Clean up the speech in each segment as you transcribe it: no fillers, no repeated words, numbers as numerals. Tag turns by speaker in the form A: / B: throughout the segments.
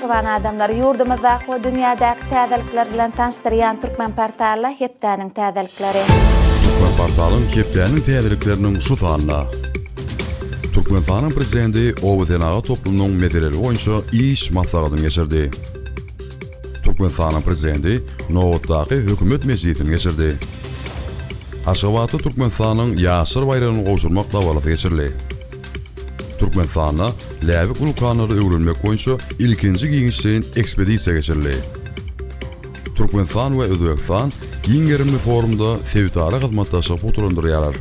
A: Mähriban adamlar, ýurdumyzdaky we dünýädäki täzelikler bilen tanyşdyrýan Türkmenportala hepdäniň täzelikleri.
B: Türkmenportalyň hepdäniň täzelikleriniň şu sanynda Türkmenistanyň Prezidenti oba-senagat toplumynyň meseleleri boýunça iş maslahatyny geçirdi. Türkmenistanyň Prezidenti nobatdaky Hökümet mejlisini geçirdi. Aşgabatda Türkmenistanyň Ýaşlar baýragyny gowşurmak dabarasy geçirildi. Türkmenistanda läbik wulkanlary öwrenmek boýunça ilkinji giňişleýin ekspedisiýa geçirildi. Türkmenistan we Özbegistan giň gerimli forumda sebitara hyzmatdaşlygy pugtalandyrýarlar.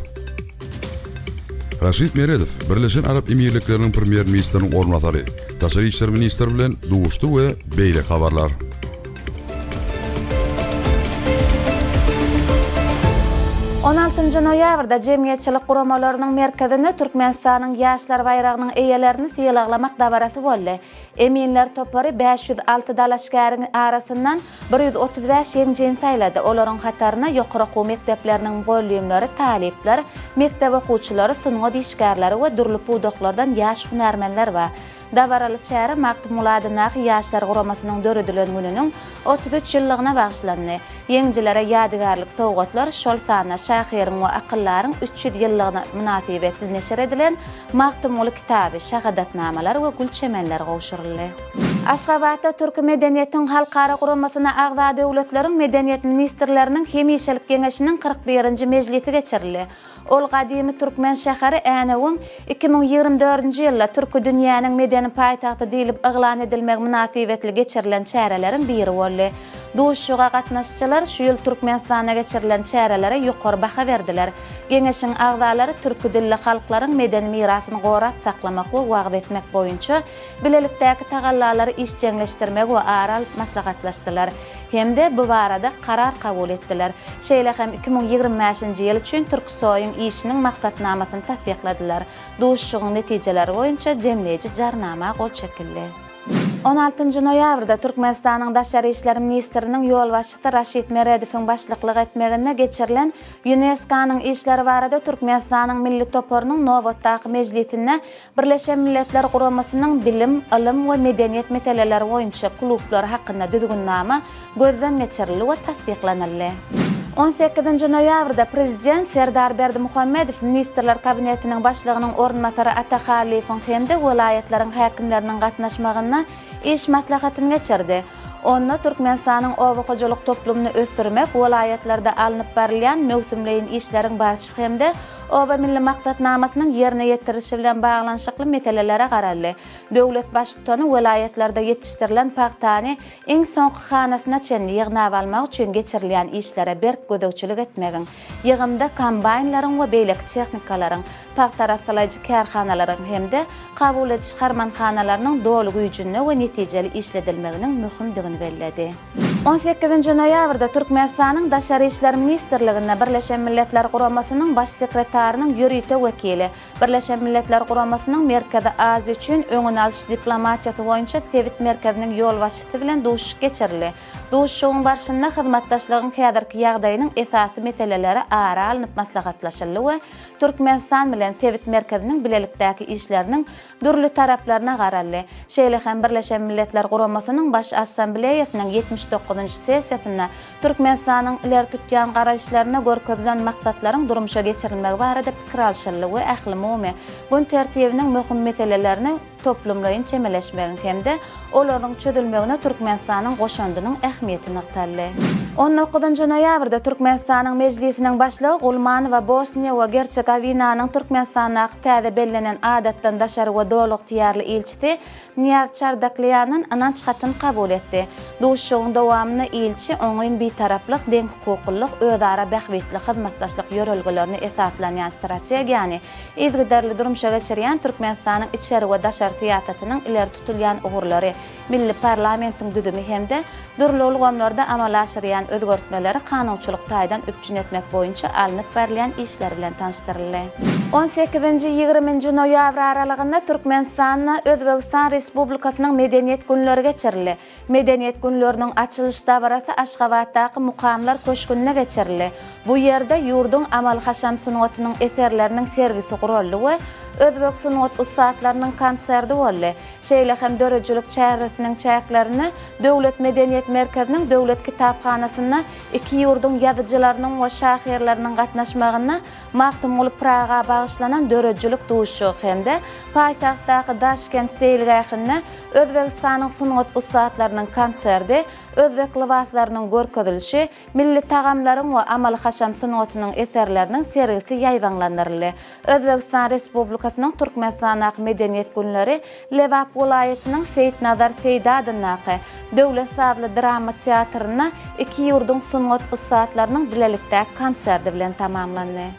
B: Raşid Meredow Birleşen Arap Emirlikleriniň Premýer-ministriniň orunbasary, daşary işler ministri bilen duşdy we beýleki habarlar.
A: On altynjy noýabrda Jemgyýetçilik guramalarynyň merkezinde Türkmenistanyň Ýaşlar baýragynyň eýelerini sylaglamak dabarasy boldy. Eminler topary 506 dalaşgäriň arasyndan 135 ýeňijini saýlady. Olaryň hataryna ýokary okuw mekdepleriniň mugallymlary, talyplar, mekdep okuwçylary, sungat işgärleri we dürli pudaklardan ýaş hünärmenler bar. Dabaraly çäre Magtymguly adyndaky Ýaşlar guramasynyň döredilen gününiň 33 ýyllygyna bagyşlandy. Ýeňijilere ýadygärlik sowgatlar, şol sanda şahyryň we akyldaryň 300 ýyllygyna mynasybetli neşir edilen Magtymguly kitaby, şahadatnamalar we gül çemenler gowşuryldy. Aşgabatda Türki medeniýetiň halkara guramasyna agza döwletleriň medeniýet ministrleriniň hemişelik geňeşiniň 41-nji mejlisi geçirildi. Ol gadymy türkmen şäheri Änewiň 2024-nji ýylda Türki dünýäniň medeni paýtagty diýlip yglan edilmegi mynasybetli geçirilen çäreleriň biri boldy. Duşuşyga gatnaşyjylar şu ýyl Türkmenistanda geçirilen çärelere ýokary baha berdiler. Geňeşiň agzalary türki dilli halklaryň medeni mirasyny gorap saklamak we wagyz etmek boýunça bilelikdäki tagallalary işjeňleşdirmegi we ara alyp maslahatlaşdylar hem-de bu barada karar kabul etdiler. Şeýle hem 2025-nji ýyl üçin Türksoýyň işiniň maksatnamasyny tassykladylar. Duşuşygyň netijeleri boýunça jemleýji jarnama gol çekildi. On altynjy noýabrda Türkmenistanyň Daşary işler ministriniň ýolbaşçysy Raşid Meredowyň başlyklyk etmeginde geçirilen ÝUNESKO-nyň işleri barada Türkmenistanyň milli toparynyň nobatdaky mejlisinde Birleşen Milletler Guramasynyň bilim, ylym we medeniýet meseleleri boýunça klublary hakynda düzgünnama gözden geçirildi we tassyklanyldy. On sekizinji noýabrda Prezident Serdar Berdimuhamedow Ministrler Kabinetiniň Başlygynyň orunbasary Ata Hallyýewiň hem-de welaýatlaryň häkimleriniň gatnaşmagynda iş maslahatyny geçirdi. Onda Türkmenistanyň oba hojalyk toplumyny ösdürmek, welaýatlarda alnyp barylýan möwsümleýin işleriň barşy hem-de Oba milli maksatnamasynyň ýerine ýetirilişi bilen baglanyşykly meselelere garaldy. Döwlet Baştutany welaýatlarda ýetişdirilen pagtany iň soňky hanasyna çenli ýygnap almak üçin geçirilýän işlere berk gözegçilik etmegiň, ýygymda kombaýnlaryň we beýleki tehnikalaryň, pagta arassalaýjy kärhanalaryň hem-de kabul ediş harmanhanalarynyň doly güýjünde we netijeli işledilmeginiň möhümdigini belledi. On sekizinji noýabrda Türkmenistanyň Daşary işler ministrliginde Birleşen Milletler Guramasynyň Baş sekretarynyň ýörite wekili, Birleşen Milletler Guramasynyň Merkezi Aziýa üçin öňüni alyş diplomatiýasy boýunça sebit merkeziniň ýolbaşçysy bilen duşuşyk geçirildi. Duşuşygyň barşynda hyzmatdaşlygyň häzirki ýagdaýynyň esasy meseleleri ara alnyp maslahatlaşyldy we Türkmenistan bilen sebit merkeziniň bilelikdäki işleriniň dürli taraplaryna garaldy. Şeýle hem Birleşen Milletler Guramasynyň Baş Assambleýasynyň ýetmiş dokuzynjy sessiýasynda Türkmenistanyň ileri tutýan garaýyşlarynda görkezilen maksatlaryň durmuşa geçirilmegi barada pikir alşyldy we ählumumy gün tertibiniň möhüm meselelerine toplumlaýyn çemeleşmegiň hem-de olaryň çözülmegine Türkmenistanyň goşandynyň ähmiýeti nygtaldy. On dokuzynjy noýabrda Türkmenistanyň Mejlisiniň Başlygy Gulmanowa Bosniýa we Gerçegowinanyň Türkmenistandaky täze bellenen Adatdan daşary we doly ygtyýarly ilçisi Nyýaz Çardaklyýandan ynanç hatyny kabul etdi. Duşuşygyň dowamynda ilçi oňyn Bitaraplyk, deňhukuklylyk, özara bähbitli hyzmatdaşlyk ýörelgelerine esaslanýan strategiýany yzygiderli durmuşa geçirýän Türkmenistanyň içeri we daşary syýasatynyň ileri tutulýan ugurlary, milli parlamentiň düzümi hem-de dürli ulgamlarda amala aşyrýan özgertmeleri kanunçylyk taýdan üpjün etmek boýunça alnyp barylýan işler bilen tanyşdyryldy. On sekizinji, ýigriminji noýabr aralygynda Türkmenistanda Özbegistan Respublikasynyň Medeniýet günleri geçirildi. Medeniýet günleriniň açylyş dabarasy Aşgabatdaky Mukamlar köşgünde geçirildi. Bu ýerde ýurduň amaly-haşam sungatynyň eserleriniň sergisi guraldy we özbek sungat ussatlarynyň konserdi boldy. Şeýle hem döredijilik çäresiniň çäklerinde Döwlet medeniýet merkeziniň Döwlet kitaphanasynda iki ýurduň ýazyjylarynyň we şahyrlarynyň gatnaşmagynda Magtymguly Pyraga bagyşlanan döredijilik duşuşygy hem-de paýtagtdaky Daşkent seýilgähinde Özbegistanyň sungat ussatlarynyň konserdi, özbek lybaslarynyň görkezilişi, milli tagamlaryň we amaly-haşam sungatynyň eserleriniň sergisi ýaýbaňlandyryldy. Özbegistan Respublikasynyň Türkmenistandaky Medeniýet günleri Lebap welaýatynyň Seýitnazar Seýdi adyndaky Döwlet sazly drama teatrynda iki ýurduň sungat ussatlarynyň bilelikdäki konserdi bilen tamamlandy.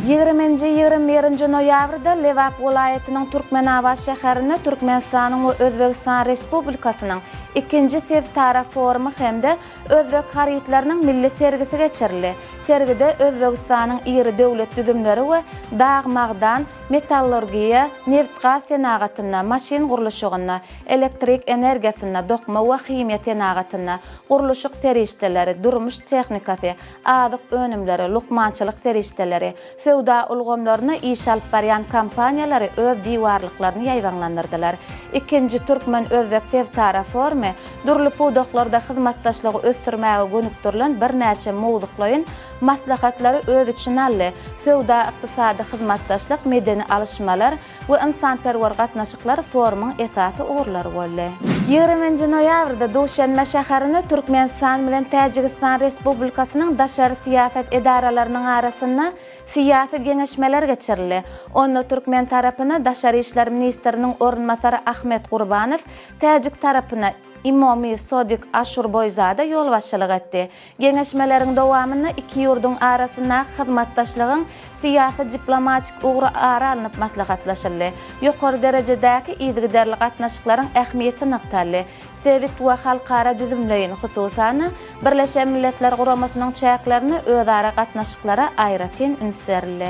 A: Ýigriminji, 21-nji noýabrda Lebap welaýatynyň Türkmenabat şäherinde Türkmenistanyň we Özbegistan Respublikasynyň ikinji sebitara forumy hem-de özbek harytlarynyň milli sergisi geçirildi. Sergide Özbegistanyň iri döwlet düzümleri we dag-magdan, metallurgiýa, nebitgaz senagatynda, maşyn gurluşygynda, elektrik energiýasynda, dokma we himiýa senagatynda, gurluşyk serişdeleri, durmuş tehnikasy, azyk önümleri, lukmançylyk serişdeleri, söwda ulgamlarynda iş alyp barýan kompaniýalary öz diwarlyklaryny ýaýbaňlandyrdylar. Ikinji türkmen-özbek sebitara forumy dürli pudaklarda hyzmatdaşlygy ösdürmäge gönükdirilen birnäçe mowzuklaýyn maslahatlary öz içine aldy, söwda-ykdysady hyzmatdaşlyk, medeni alyşmalar we ynsanperwer gatnaşyklar forumyň esasy ugurlary boldy. Ýigriminji noýabrda Duşenbe şäherinde Türkmenistan bilen Täjigistan Respublikasynyň daşary syýasat edaralarynyň arasynda syýasy geňeşmeler geçirildi. Onda türkmen tarapyna daşary işler ministriniň orunbasary Ahmet Gurbanow, täjik tarapyna Imomi Sodik Aşurboýzada ýolbaşçylyk etdi. Geňeşmeleriň dowamynda iki ýurduň arasyndaky hyzmatdaşlygyň syýasy-diplomatik ugry ara alnyp maslahatlaşyldy. Ýokary derejedäki yzygiderli gatnaşyklaryň ähmiýeti nygtaldy. Sebit we halkara düzümleýin, hususan-da, Birleşen Milletler Guramasynyň çäklerinde özara gatnaşyklara aýratyn üns berildi.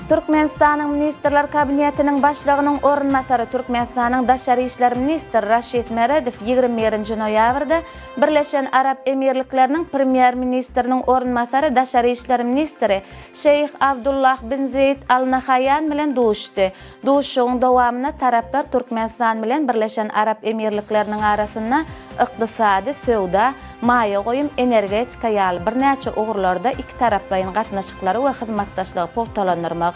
A: Türkmenistanyň Ministrler Kabinetiniň Başlygynyň orunbasary, Türkmenistanyň daşary işler ministri Raşid Meredow 21-nji noýabrda Birleşen Arap Emirlikleriniň Premýer-ministriniň orunbasary, daşary işler ministri Şeýh Abdullah bin Zeýd Al Nahaýan bilen duşuşdy. Duşuşygyň dowamynda taraplar Türkmenistan bilen Birleşen Arap Emirlikleriniň arasynda ykdysady, söwda, maýa goýum, energetika ýaly birnäçe ugurlarda ikitaraplaýyn gatnaşyklary we hyzmatdaşlygy pugtalandyrmagy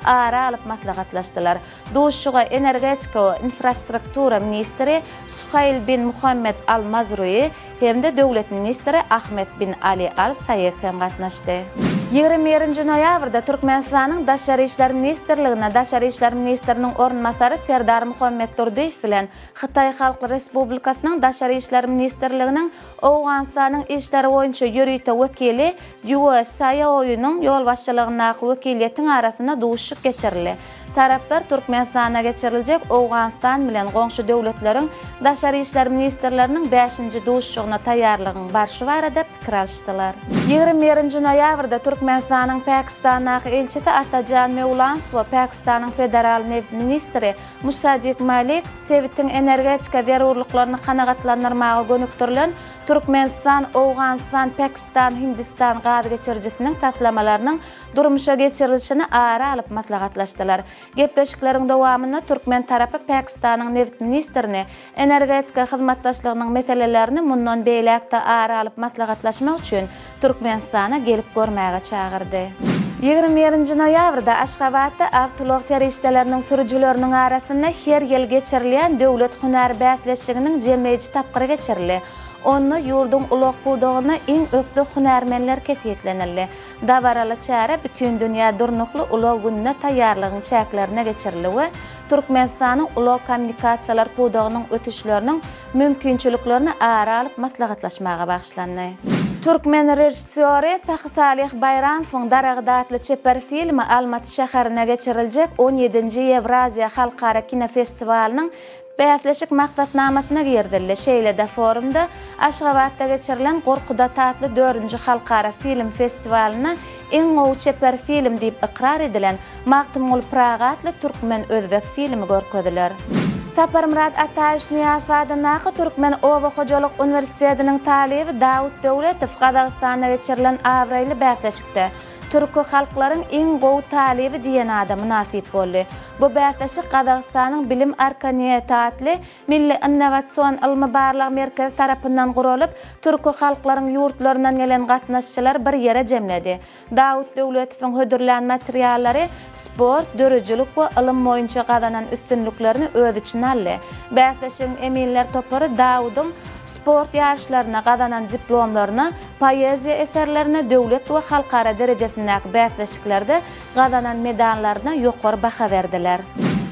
A: ara alyp maslahatlaşdylar. Duşuşyga energetika we infrastruktura ministri Suhail bin Muhammed Al Mazrui hem-de döwlet ministri Ahmed bin Ali Al Saýeg hem gatnaşdy. 21-nji noýabrda Türkmenistanyň Daşary işler ministrliginde daşary işler ministriniň orunbasary Serdar Muhammetdurdyýew bilen Hytaý Halk Respublikasynyň Daşary işler ministrliginiň Owganystanyň işleri boýunça ýörite wekili Ýue Sýaoýunyň ýolbaşçylygyndaky wekiliýetiň arasynda duşuşyk geçirildi. Taraplar Türkmenistanda geçiriljek Owganystan bilen goňşy döwletleriň daşary işler ministrleriniň bäşinji duşuşygyna taýýarlygyň barşy barada pikir alyşdylar. 21-nji noýabrda Türkmenistanyň Pakistandaky ilçisi Atajan Möwlanow we Pakistanyň federal nebit ministri Musadik Malik sebitiň energetika zerurlyklaryny kanagatlandyrmaga gönükdirilen Türkmenistan, Owganystan, Pakistan, Hindistan gaz geçirijisiniň taslamalarynyň durmuşa geçirilişini ara alyp maslahatlaşdylar. Gepleşikleriň dowamynda türkmen tarapy Pakistanyň nebit ministrini energetika hyzmatdaşlygynyň meselelerini mundan beýläk-de ara alyp maslahatlaşmak üçin Türkmenistana gelip görmäge çagyrdy. 21-nji noýabrda Aşgabatda awtoulag serişdeleriniň sürüjileriniň arasynda her ýyl geçirilýän döwlet hünär bäsleşiginiň jemleýji tapgyry geçirildi. Onda ýurduň ulag pudagynda iň ökde hünärmenler kesgitlenildi. Dabaraly çäre Bütindünýä durnukly ulag gününe taýýarlygyň çäklerinde geçirildi we Türkmenistanyň ulag-kommunikasiýalar pudagynyň ösüşleriniň mümkinçiliklerini ara alyp maslahatlaşmaga bagyşlandy. Türkmen režissýory Sahysalyh Baýramowyň Daragt atly çeper filmi Almaty şäherinde geçiriljek on ýedinji Ýewraziýa halkara kinofestiwalynyň Bäsleşik maksatnamasyna girizildi. Şeýle-de forumda Aşgabatda geçirilen Gorkut ata atly dördünji halkara film festiwalynda iň gowy çeper film diýip ykrar edilen Magtymguly Pyragy atly türkmen-özbek filmi görkeziler. Saparmyrat Ataýewiç Nyýazow adyndaky Türkmen oba hojalyk uniwersitetiniň talyby Dawut Döwletow Gazagystanda geçirilen abraýly bäsleşikde Türki halklaryň iň gowy talyby diýen ada mynasyp boldy. Bu bäsleşik Gazagystanyň Bilim Arkaneti atly milli innowasion ylmy-barlag merkezi tarapyndan guralyp, türki halklaryň ýurtlaryndan gelen gatnaşyjylary bir ýere jemledi. Dawut Döwletowyň hödürlän materiallary sport, döredijilik we ylym boýunça gazanan üstünliklerini öz içine aldy. Bäsleşigiň eminler topary Dawudyň sport ýaryşlarynda gazanan diplomlaryna, poeziýa eserlerine, döwlet we halkara derejesindäki bäsleşiklerde gazanan medallaryna ýokary baha berdiler.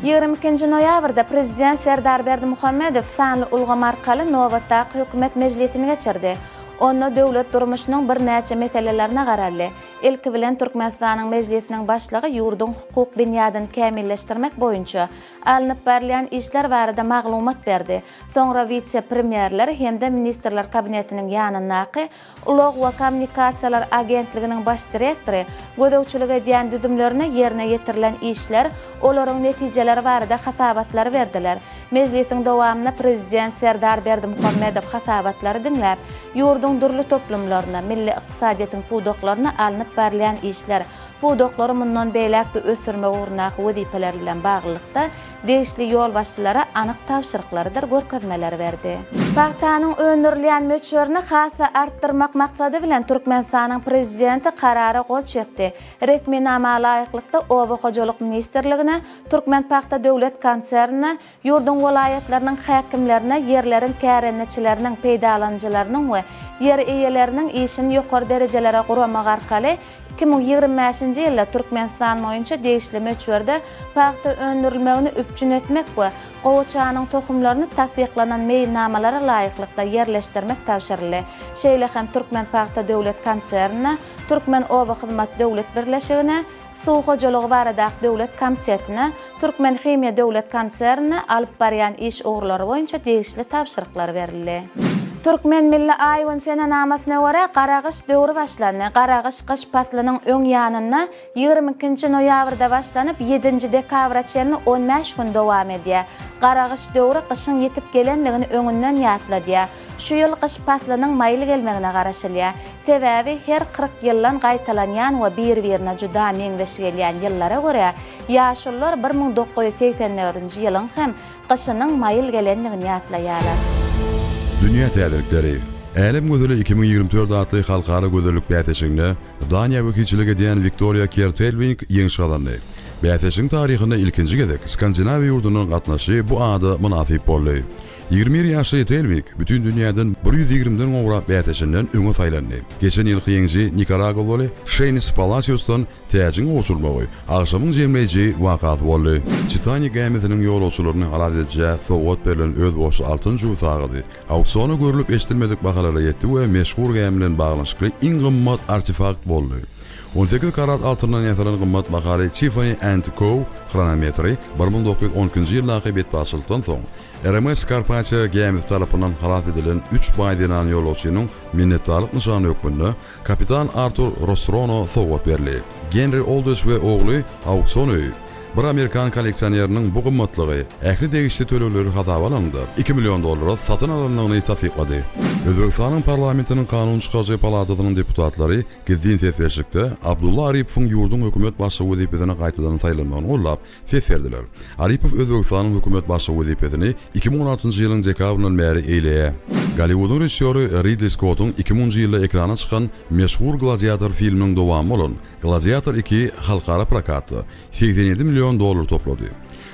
A: 22-nji noýabrda Prezident Serdar Berdimuhamedow sanly ulgam arkaly nobatdaky hökümet mejlisini geçirdi. Onda döwlet durmuşynyň birnäçe meselelerine garaldy. Ilki bilen Türkmenistanyň Mejlisiniň Başlygy ýurduň hukuk binýadyny kämilleşdirmek boýunça alnyp barylýan işler barada maglumat berdi. Soňra wise-premýerler hem-de Ministrler Kabinetiniň ýanyndaky Ulag we kommunikasiýalar agentliginiň baş direktory gözegçilik edýän düzümlerine ýerine ýetirilen işler, olaryň netijeleri barada hasabatlary berdiler. Mejlisiň dowamynda Prezident Serdar Berdimuhamedow hasabatlary diňläp, ýurduň dürli toplumlarynda, milli ykdysadyýetiň pudaklarynda alnyp barylýan işler, pudaklary mundan beýläk-de ösdürmek ugrundaky wezipeler bilen baglylykda degişli ýolbaşçylara anyk tabşyryklarydyr görkezmeleri berdi. Pagtanyň öndürilýän möçberini has-da artdyrmak maksady bilen Türkmenistanyň Prezidenti Karara gol çekdi. Resminama laýyklykda, Oba hojalyk ministrligine, Türkmenpagta döwlet konsernine, ýurduň welaýatlarynyň häkimlerine ýerleriň kärendeçileriniň, peýdalanyjylarynyň we ýer eýeleriniň işini ýokary derejelere guramak arkaly 2025-nji ýylda Türkmenistan boýunça degişli möçberde pagta öndürilmegini üpjün etmek we gowaçanyň tohumlaryny tassyklanan meýilnamalara laýyklykda ýerleşdirmek tabşyryldy. Şeýle hem Türkmenpagta döwlet konsernine, Türkmenobahyzmat döwlet birleşigine, Suw hojalygy baradaky döwlet komitetine, Türkmenhimiýa döwlet konsernine alyp barýan iş ugurlary boýunça degişli tabşyryklar berildi. Türkmen milli Aý-gün senenamasyna görä, gara gyş döwri başlandy. Gara gyş gyş paslynyň öň ýanynda, 22-nji noýabrda başlanyp, ýedinji dekabra çenli on bäş gün dowam edýär. Gara gyş döwri gyşyň ýetip gelendigini öňünden ýatladýar. Şu ýyl gyş paslynyň maýyl gelmegine garaşylýar. Sebäbi her 40 ýyldan gaýtalanýan we bir-birine juda meňzeş gelýän ýyllara görä, ýaşulular 1984-nji ýylyň hem gyşynyň maýyl gelendigini ýatlaýarlar.
B: Dünýä täzelikleri. Älem gözeli 2024 atly halkara gözellik bäsleşiginde Daniýa wekilçilik edýän Wiktoriýa Kjer Telwing ýeňiş gazandy. Bäsleşigiň taryhynda ilkinji gezek Skandinawiýa ýurdundan gatnaşyjy bu ada mynasyp boldy. 21 ýaşly Telwik bütin dünýäden bir ýüz ýigrimiden gowrak bäsdeşinden öňe saýlandy. Geçen ýylky ýeňiji nikaragualy Şeýnis Palasiosdan täjiň gowşurylmagy agşamyň jemleýji wakasy boldy. Titanik gämisiniň ýolagçylaryny halas edijä sowgat berlen özboluşly altyn jübi sagady auksiona görlüp-eşidilmedik bahalara ýetdi we meşhur gämi bilen baglanyşykly iň gymmat artefakt boldy. 18 karat altyndan ýasalan gymmat bahaly Tiffany and Co. Hronometri 1912-nji ýyldaky betbagtçylykdan soň RMS Carpathia gämisi tarapyndan halas edilen üç baý zenan ýolagçynyň minnetdarlyk nyşany hökmünde kapitan Artur Rossrona sowgat berildi. Genri Oldriç we ogly auksion öýi, bir amerikan kolleksioneriniň bu gymmatlygy, ähli degişli tölegleri hasaba alanyňda, iki million dollara satyn alandygyny tassyklady. Özbegistanyň parlamentiniň kanun çykaryjy palatasynyň deputatlary gizlin ses berişlikde Abdulla Aripowyň ýurduň hökümet başlygy wezipesine gaýtadan saýlanmagyny goldap, ses berdiler. Aripow Özbegistanyň hökümet başlygy wezipesini 2016-njy ýylyň dekabryndan bäri eýleýär. Golliwudyň režissýory Ridli Skottuň 2000-njy ýylda ekrana çykan meşhur Gladiator filminiň dowamy bolan Gladiator iki halkara prokatda 87 million dollar toplady.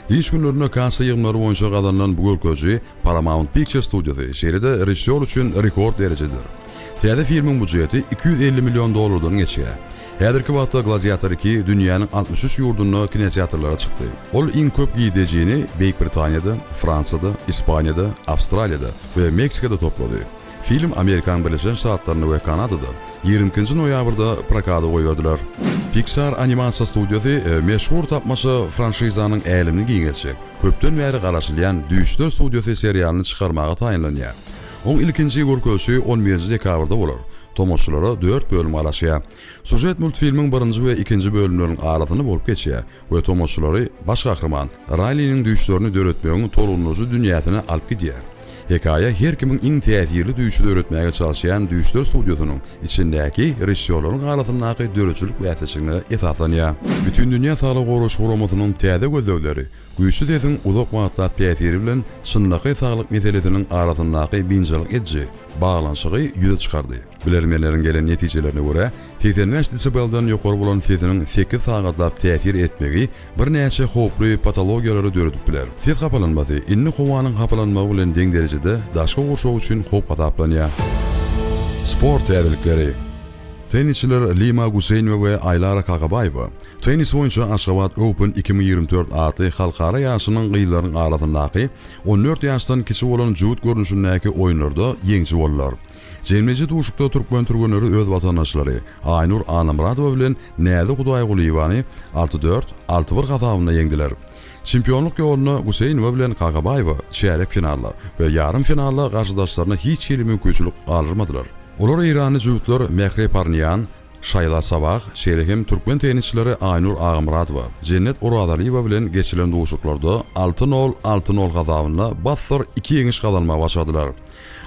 B: Dynç günlerinde kassa ýygymlary boýunça gazanylan bu görkeziji Paramount Pictures studiýasy, şeýle-de režissýor üçin rekord derejedir. Täze filmiň býujeti 250 million dollardan geçýär. Häzirki wagtda Gladiator iki dünýäniň 63 ýurdunda kinoteatrlara çykdy. Ol iň köp girdejini Beýik Britaniýada, Fransiýada, Ispaniýada, Awstraliýada we Meksikada toplady. Film Amerikanyň Birleşen Ştatlarynda we Kanadada 22-nji noýabrda prokata goýberdiler. Pixar animasiýa studiýasy meşhur tapmaça franşizanyň älemini giňeltjek, köpden bäri garaşylýan Düýşler studiýasy serialyny çykarmaga taýynlanýar. Oň ilkinji görkezişi on birinji dekabrda bolar. Tomaşaçylara dört bölüm garaşýar. Sýužet multfilmiň birinji we ikinji bölümleriniň arasynda bolup geçýär we tomaşaçylary baş gahryman Raýliniň düýşlerini döretmegiň tolgundyryjy dünýäsine alyp gidýär. Hekaýa her kimiň iň täsirli düýşi döretmäge çalyşýan düýşler studiýasynyň içindäki režissýorlaryň arasyndaky döredijilik bäsleşigine esaslanýar. Bütindünýä Saglygy Goraýyş Guramasynyň täze gözlegleri güýçli sesiň uzak wagtlap täsiri bilen çynlakaý saglyk meselesiniň arasyndaky biynjalyk ediji baglanyşygy ýüze çykardy. Bilermenleriň gelen netijelerine görä, 85 desibelden ýokary bolan sesiniň sekiz sagatlap täsir etmegi birnäçe howply patologiýalary döredip biler. Ses hapalanmasy indi howanyň hapalanmagy bilen deň derejede daşky gurşaw üçin howp hasaplanýar. Sport täzelikleri. Tennisçiler Lima Guseýnowa we Aýlara Kakabaýewa tennis boýunça Aşgabat Open 2024 atly halkara ýaryşynyň gyzlaryň arasyndaky 14 ýaşdan kiçi bolan jübüt görnüşindäki oýunlarda ýeňiji boldular. Jemleýji duşuşykda türkmen türgenleri öz watandaşlary Aýnur Annamyradowa bilen Näzik Hudaýgulyýewany alty dört, alty bir hasabynda ýeňdiler. Çempionlyk ýolunda Guseýnowa bilen Kakabaýewa çärýek finalda we ýarym finalda garşydaşlaryna hiç hili mümkinçilik galdyrmadylar. Olar eýranly jübütler Mähri Parniýan, Şaýla Sabah, şeýle hem türkmen tennisçileri Aýnur Agamyradowa, Jennet Orazaliýewa bilen geçirilen duşuşyklarda alty nol, alty nol hasabynda bassyr iki ýeňiş gazanmagy başardylar.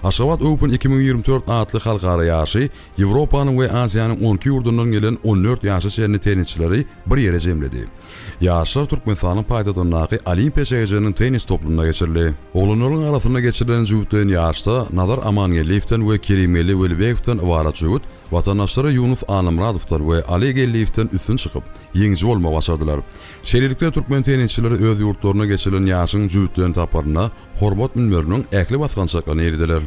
B: Aşgabat Open 2024 atly halkara ýaryşy Ýewropanyň we Aziýanyň on iki ýurdundan gelen on dört ýaşa çenli tennisçileri bir ýere jemledi. Ýaryşlar Türkmenistanyň paýtagtyndaky Olimpiýa şäherjiginiň tennis toplumynda geçirildi. Oglanlaryň arasynda geçirilen jübütleýin ýaryşda Nazar Amangeldiýewden we Kerimgeldi Welibegowdan ybarat jübüt watandaşlary Ýunus Annamyradowdan we Ali Geldiýewden üstün çykyp, ýeňiji bolmagy başardylar. Şeýlelikde, türkmen tennisçileri öz ýurtlarynda geçirilen ýaryşyň jübütleýin tapgyrynda hormat münberiniň ähli basgançaklaryny eýelediler.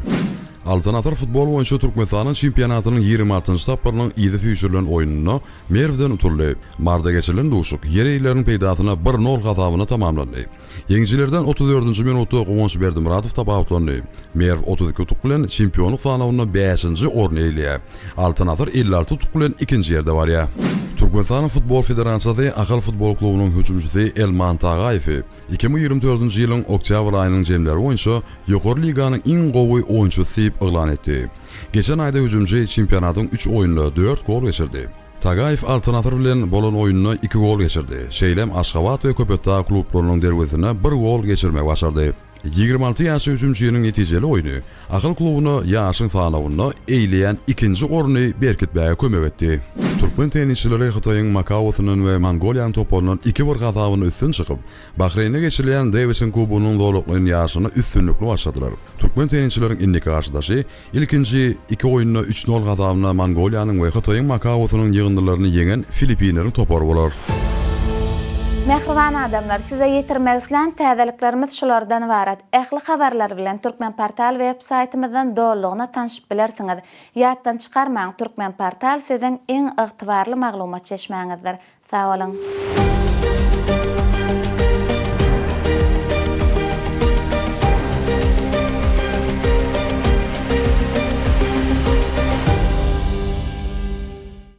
B: Altyn asyr futbol boýunça Türkmenistanyň çempionatynyň 26-njy tapgyrynyň yzy süýşürilen oýnunda Merwden utuldy. Maryda geçirilen duşuşyk ýer eýeleriniň peýdasyna bir nol hasabyna tamamlandy. Ýeňijilerden otuz dördünji minutda Guwanç Berdimyradow tapawutlandy. Merw 32 utuk bilen çempionlyk sanawynda bäşinji orny eýeleýär. Altyn asyr 56 utuk bilen ikinji ýerde barýar. Türkmenistanyň Futbol federasiýasy Ahal futbol klubunyň hüjümçisi Elman Tagaýewi 2024-nji ýylyň oktýabr aýynyň jemleri boýunça Ýokary liganyň iň gowy oýunçysy diýip yglan etdi. Geçen aýda hüjümçi çempionatyň üç oýnunda dört gol geçirdi. Tagaýew Altyn asyr bilen bolan oýnunda iki gol geçirdi. Şeýle hem Aşgabat we Köpetdag klublarynyň derwezesine bir gol geçirmegi başardy. 26 ýaşly hüjümçiniň netijeli oýny Ahal klubuna ýaryşyň sanawynda eýleýän ikinji ornuny berkitmäge kömek etdi. Türkmen tennisçileri Hytaýyň Makaosyndan we Mongoliýanyň toparyndan iki bir hasabynda üstün çykyp, Bahreýnde geçirilýän Dewisiň kubogynyň zolaklaýyn ýaryşyna üstünlikli başladylar. Türkmen tennisçileriň indiki garşydaşy ilkinji iki oýunda üç nol hasabynda Mongoliýanyň we Hytaýyň Makaosynyň ýygyndylaryny ýeňen Filippinleriň topary bolar.
A: Mähriban adamlar, size ýetirmek islän täzeliklerimiz şulardan ybarat. Ähli habarlar bilen Turkmenportal web saýtymyzdan dolulygyna tanşyp bilersiňiz. Ýatdan çykarmaň, Turkmenportal siziň iň ygtybarly maglumat çeşmäňizdir. Sag boluň!